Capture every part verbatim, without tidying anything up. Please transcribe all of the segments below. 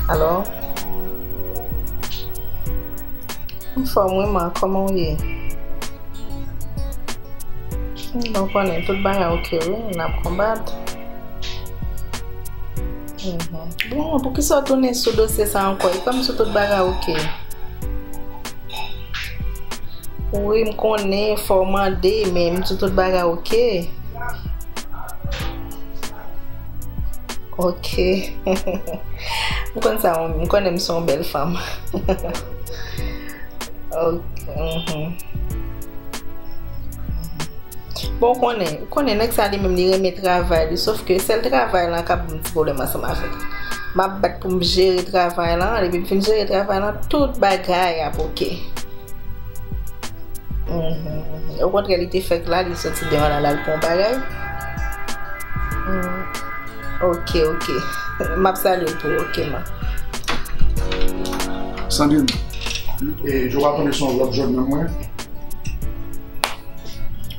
Alò, anfòm wi man, kòman w ye? Bon, konnen tout bagay oke wi, n ap konbat. Mhm. Bon, poukisa w tounen sou dosye sa ankò? E kòmsi tout bagay oke. Wi, m konnen, fò w mande, men m di tout bagay oke. Oke. M konn sa, m konnen m se yon bèl fanm. Oke. Mhm. Bon, ou konnen, ou konnen nèg sa li menm li renmen travay li, sòf ke sèl travay lan k ap ban m ti pwoblèm ansanm avè l. M ap bat pou m jere travay lan, depi m fin jere travay lan, tout bagay ap oke. Mhm. Okontrè, li te fèk la, li soti deyò la, l al pran yon bagay. Mhm. Oke, oke. M ap salye w tou, oke, ma. Sandrine, e, Joe pa konnen se yon lòt jòn nan mwen.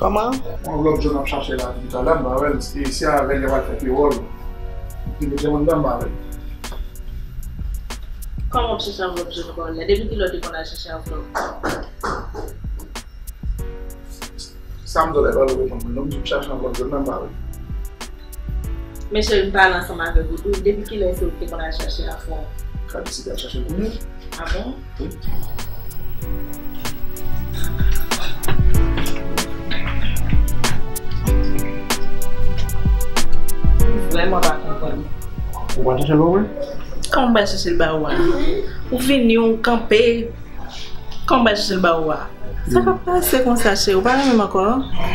Kòman? Yon lòt jòn ap chache la, depi talè, m pa wè l. E se avè l y ap al fè pewòl. Li mete mwen anndan, m pa wè l. Kòman w ap chache anvlòp jòn pa w la? Depi kilè w te konn al chache anvlòp? Sa m di w la, e pa w reponn mwen non, m di w m chache anvlòp jòn nan, m pa wè l. Men cheri, m pale ansanm avèk ou tou. Depi kilè se ou ki te konn al chache afè w? Gade si te al chache l pou mwen. Ah bon? Wi. M vrèman pa konprann. Ou pa chache l ba w vre? Kòman m pral chache l ba ou a? Ou vini, ou kanpe. Kòman m pral chache l ba ou a? Sa k ap pase konsa, cheri? Ou pa renmen m ankò?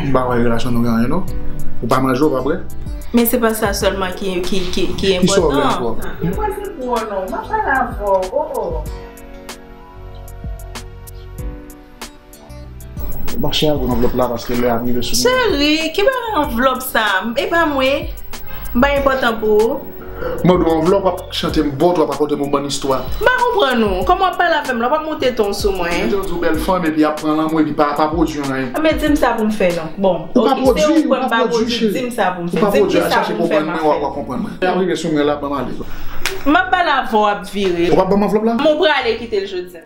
M pa wè relasyon nou gen anyen non. Ou pa manje, ou pa bwè? Men se pa sa sèlman ki, ki, ki, ki enpòtan. Ki sa w vle ankò? Mwen se pou ou non. M ap pale avè w. Oh, oh. Mache al pou anvlòp la paske lè a rive sou nou. Cheri, ki bagay anvlòp sa? E pa mwen. M pa enpòtan pou ou. Mwen di w anvlòp, w ap chante m bò, w ap rakonte m yon bann istwa. M pa konprann ou. Kòman w ap pale avè m la? W ap monte ton sou mwen. Mwen te di w bèl fanm epi y ap pran lanmou epi pa, pa pwodui anyen. Men di m sa pou m fè non. Bon, oke, se ou kwè m pa pwodui, di m sa pou m fè. Ou pa pwodui, al chache konprann mwen, w ap konprann mwen. Lè a rive sou mwen la, ban m ale. M ap pale avè w, w ap vire. Ou p ap ban m anvlòp la? Mwen prale kite l jodi a.